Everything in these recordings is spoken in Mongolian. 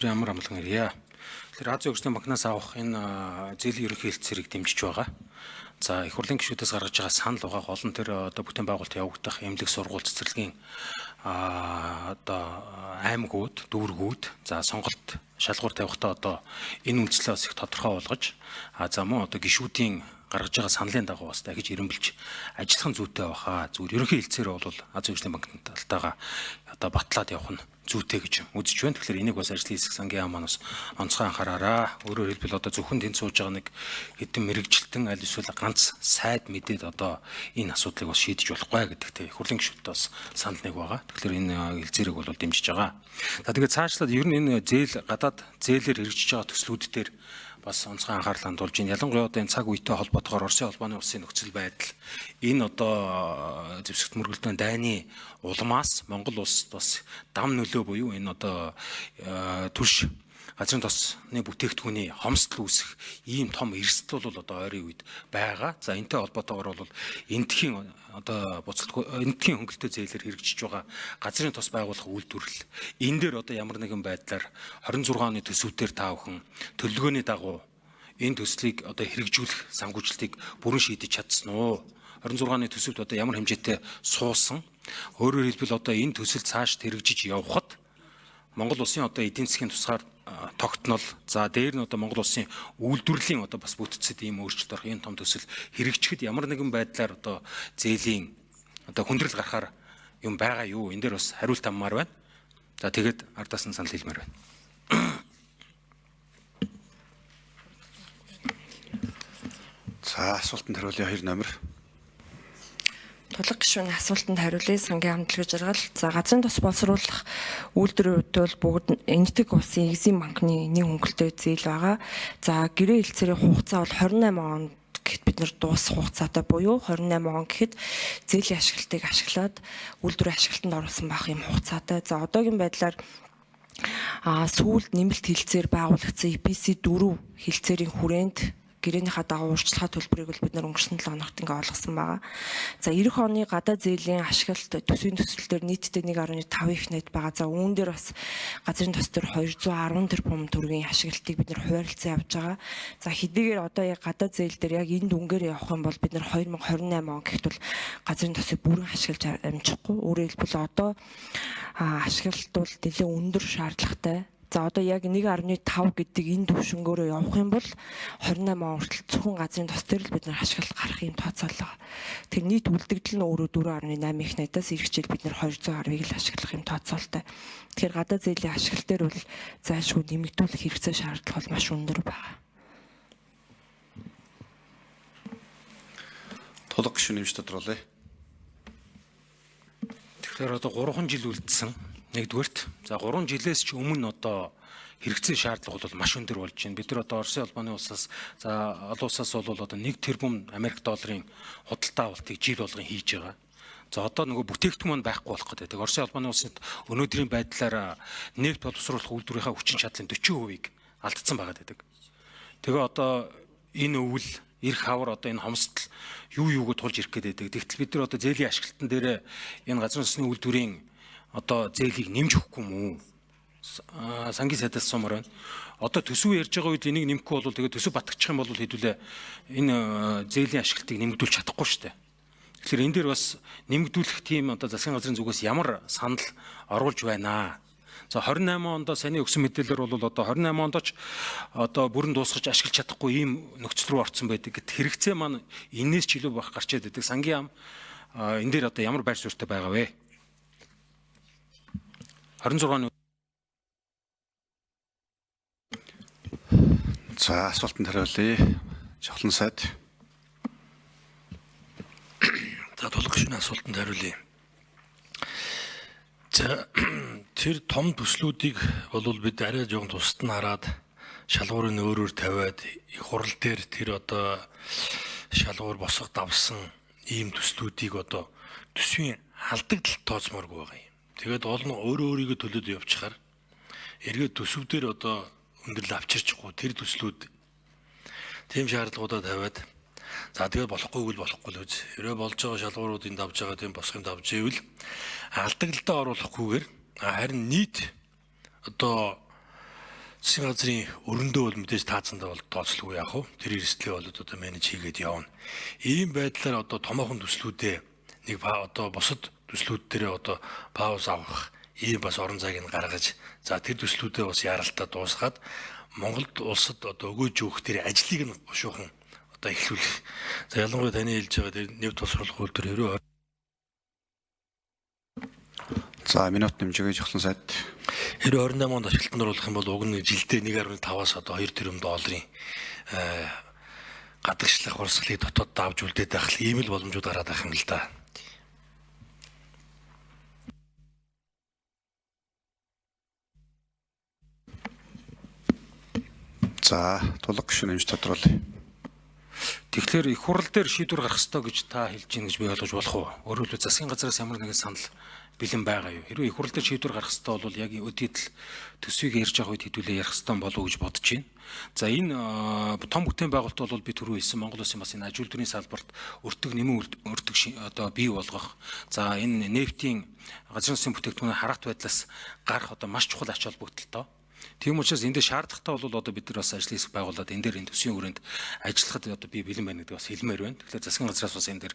Ямар амлан ирье. Тэгэхээр Азийн хөгжлийн банкнаас авах энэ зээлийн ерөнхий хэлтсэрийг дэмжиж байгаа. За, их хурлын гишүүдээс гаргаж байгаа санал байгаа гол нь тэр одоо бүтээн байгуулалт явагдах эмнэлэг, сургууль, цэцэрлэгийн одоо аймагуд, дүүргүүд, за сонголт шалгуур тавихтаа одоо энэ үндслээ бас их тодорхой болгож, за мөн одоо гишүүдийн гаргаж байгаа саналын дагуу бас дахиж эрэмбэлж ажиллах нь зүйтэй байхаа. Зүгээр ерөнхий хэлтсээр бол Азийн хөгжлийн банкны талтайгаа одоо батлаад явах нь зүйтэй гэж үзэж байна. Тэгэхээр энийг бас ажлын хэсэг сангийн яам маань бас онцгой анхаараараа. Өөрөөр хэлбэл одоо зөвхөн тэнд сууж байгаа нэг хэдэн мэрэгжилтэн аль эсвэл ганц сайд мэдээд одоо энэ асуудлыг бас шийдэж болохгүй гэдэгт их хурлын гишүүдтэй бас санал нэг байгаа. Тэгэхээр энэ хэлцээрийг бол дэмжиж байгаа. За, тэгээд цаашлаад ер нь энэ зээл гадаад зээлээр хэрэгжиж байгаа төслүүд дээр бас онцгой анхаарал хандуулж байна. Ялангуяа одоо энэ цаг үетэй холбоотойгоор Оросын холбооны улсын нөхцөл байдал, энэ одоо зэвсэгт мөргөлдөөн дайны улмаас Монгол улсад бас дам нөлөө буюу энэ одоо түлш газрын тосны бүтээгдэхүүний хомсдол үүсэх ийм том эрсдэл бол одоо ойрын үед байгаа. За, энэтэй холбоотойгоор бол энтхийн одоо буцалтгүй энтхийн хөнгөлөлтөй зээлээр хэрэгжиж байгаа газрын тос байгуулах үйлдвэрлэл энэ дээр одоо ямар нэгэн байдлаар 26 оны төсөвдөр та бүхэн төлөвлөгөөний дагуу энэ төслийг одоо хэрэгжүүлэх санхүүжилтийг бүрэн шийдэж чадсан уу? 26 оны төсөвт одоо ямар хэмжээтэй суусан? Өөрөөр хэлбэл одоо энэ төсөл цааш хэрэгжиж явхад Монгол улсын одоо эдийн засгийн тусгаар тогтнол, за дээр нь одоо Монгол улсын үйлдвэрлэлийн одоо бас бүтцэд ийм өөрчлөлт орох энэ том төсөл хэрэгжихэд ямар нэгэн байдлаар одоо зээлийн одоо хүндрэл гарахаар юм байгаа юу? Энэ дээр бас хариулт аммаар байна. За, тэгээд ардаас нь санал хэлмээр байна. За, асуултанд хариулъя, 2 номер. Тулга гишүүний асуултанд хариулъя. Сангийн хамтлаг жаргал. За, газрын тос боловсруулах үйлдвэрүүд бол бүгд Энэтхэг улсын Экзим банкны нэг хөнгөлөлтөй зээл байгаа. За, гэрээ хэлцээрийн хугацаа бол 28 он гэхэд бид нар дуусах хугацаатай буюу 28 он гэхэд зээлийн ашиглалтыг ашиглаад үйлдвэрийн ашиглалтанд оруулсан байх юм хугацаатай. За, одоогийн байдлаар сүүлд нэмэлт хэлцээр байгуулагдсан EPC 4 хэлцээрийн хүрээнд гэрээнийхаа дагуу урьдчилгаа төлбөрийг бол бид нар өнгөрсөн 7 хоногт ингээ олгосон байгаа. За, 90 оны гадаа зээлийн ашиглалт төсвийн төсөл дээр нийтдээ 1.5 их найд байгаа. За, үүн дээр бас газрын тос дээр 210 тэрбум төгрөгийн ашиглалтыг бид нар хуваарлцсан явж байгаа. За, хэдийгээр одоо яг гадаа зээл дээр яг энэ дүнгээр явах юм бол бид нар 2028 он гэхэд бол газрын тосыг бүрэн ашиглаж амжихгүй. Өөрөөр хэлбэл одоо ашиглалт бол нэлээд өндөр шаардлагатай. За, одоо яг 1.5 гэдэг энэ түвшингөөрөө явах юм бол 28 он хүртэл зөвхөн газрын тос дээр л бид нар ашиглалт гарах юм тооцоолол байгаа. Тэр нийт үлдэгдэл нь өөрөө 4.8 их найдаас ирэх жил бид нар 210-ыг л ашиглах юм тооцоолтой. Тэгэхээр гадаа зээлийн ашиглалт дээр бол зайлшгүй нэмэгдүүлэх хэрэгцээ шаардлага бол маш өндөр байгаа. Тулга гишүүн нэмж тодруулъя. Тэгэхээр одоо 3 жил үлдсэн. Нэгдүгээрт, за 3 жилээс ч өмнө одоо хэрэгцээ шаардлага бол маш өндөр болж байна. Бид нар одоо Оросын холбооны улсаас, за олон улсаас бол одоо 1 тэрбум Америк долларын худалдаа авалтыг жил болгон хийж байгаа. За, одоо нөгөө бүтээгдэхүүн маань байхгүй болох гэдэг. Оросын холбооны улсад өнөөдрийн байдлаар нефть боловсруулах үйлдвэрийнхаа хүчин чадлын 40%-ийг алдсан байгаа гэдэг. Тэгээ одоо энэ өвөл ирэх хавар одоо энэ хомсдол юу юуг тулж ирэх гээд байдаг. Тэгтэл бид нар одоо зээлийн ашиглалтан дээр энэ газрын усны үйлдвэрийн одоо зээлийг нэмж өгөхгүй юм уу? Сангийн сайдаас сумаар байна. Одоо төсөв ярьж байгаа үед энийг нэмэхгүй бол тэгээд төсөв батгчих юм бол хэдүүлээ энэ зээлийн ашиглалтыг нэмэгдүүлж чадахгүй шүү дээ. Тэгэхээр энэ дээр бас нэмэгдүүлэх тийм одоо засгийн газрын зүгээс ямар санал оруулж байна? За, 28 онд саяны өгсөн мэдээлэлээр бол одоо 28 онд ч одоо бүрэн дуусгаж ашиглаж чадахгүй ийм нөхцөл рүү орцсон байдаг. Гэт хэрэгцээ маань энэс ч илүү байх гарчээд байдаг. Сангийн яам энэ дээр одоо ямар байр суурьтай байгаа вэ? 26 оны За, асуултанд хариулъя. Жавхлан сайд. За, тулга гишүүний асуултанд хариулъя. За, тэр том төслүүдийг бол бид арай жоохон тусад нь хараад шалгуурыг өөрөөр тавиад их хурал дээр тэр одоо шалгуур босго давсан ийм төслүүдийг одоо төсвийн алдагдал тооцмооргүй байгаа юм. Тэгээд гол нь өөрөө өөрийгөө төлөөд явчихаар эргээд төсөв дээр одоо өндөрлө авчирчихгүй тэр төслүүд тийм шаардлагуудаа тавиад, за тэгээд болохгүй бол болохгүй л үз. Хэрвээ болж байгаа шалгууруудын давж байгаа тийм босгын давж ивэл алдагдлаа оруулахгүйгээр, харин нийт одоо Засгийн газрын өрөндөө бол мэдээж таацсандаа бол тооцлгүй яах вэ? Тэр эрсдлээ бол одоо менеж хийгээд явна. Ийм байдлаар одоо томоохон төслүүдээ нэг одоо бусад төслүүд дээрээ одоо пауз авах ийм бас орон зайг нь гаргаж, за тэр төслүүдээ бас яралтаа дуусгаад Монголд улсад одоо өгөөж өгөх тэр ажлыг нь гушуухан одоо эхлүүлэх. За ялангуяа таны хэлж байгаа тэр нэв тусруулах үйлдвэр хэрвээ За минут нэмжигээ жохлон сайд. Хэрвээ 28 онд ашиглалтанд оруулах юм бол уг нь жилдээ 1.5-аас одоо 2 тэрбум долларын гадагшлах урсгалыг дотоод авч үлдээд байх л ийм л боломжууд гараад байх юм л да. За тулга гишүүн нэмж тодруулъя. Тэгэхээр их хурал дээр шийдвэр гаргах ёстой гэж та хэлж гин гэж би ойлгож болох уу? Өөрөөр хэлбэл засгийн газраас ямар нэгэн санал бэлэн байгаа юу? Хэрвээ их хурал дээр шийдвэр гаргах ёстой бол яг өдөртөл төсвийг ярьж байгаа үед хэдүүлээ ярих ёстой болов уу гэж бодож байна. За энэ том бүтээн байгуулалт бол би түрүү хэлсэн Монгол улсын бас энэ аж үйлдвэрийн салбарт өртөг нэмэн өртөг одоо бий болгох. За энэ нефтийн газрын улсын бүтээгдэхүүний хараат байдлаас гарах одоо маш чухал ач холбогдолтой. Тийм учраас энэ дээр шаардлагатай бол одоо бид нар бас ажлын хэсэг байгуулад энэ дээр энэ төсвийн хүрээнд ажиллахад одоо би бэлэн байна гэдэг бас хэлмээр байна. Тэгэхээр засгийн газраас бас энэ дээр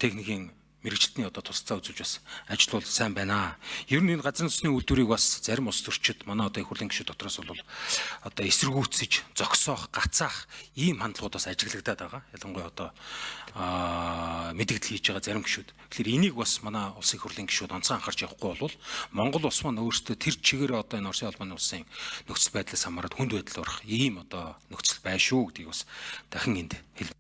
техникийн мэрэгчлэлтний одоо тусалцаа үзүүлж бас ажиллавал сайн байна. Ер нь энэ газрын төсний үйлдвэрийг бас зарим улс төрчид манай одоо их хурлын гишүүд дотроос бол одоо эсэргүүцэж, зогсоох, гацаах ийм хандлагууд бас ажиглагдаад байгаа. Ялангуяа одоо мэдэгдэл хийж байгаа зарим гишүүд. Тэгэхээр энийг бас манай улсын их хурлын гишүүд онцгой анхаарч явахгүй бол Монгол улс маань өөрсдөө тэр чигээр одоо энэ Оросын холбооны улсын нөхцөл байдлаас хамаарат хүнд байдал орох ийм одоо нөхцөл байна шүү гэдгийг бас дахин энд хэл.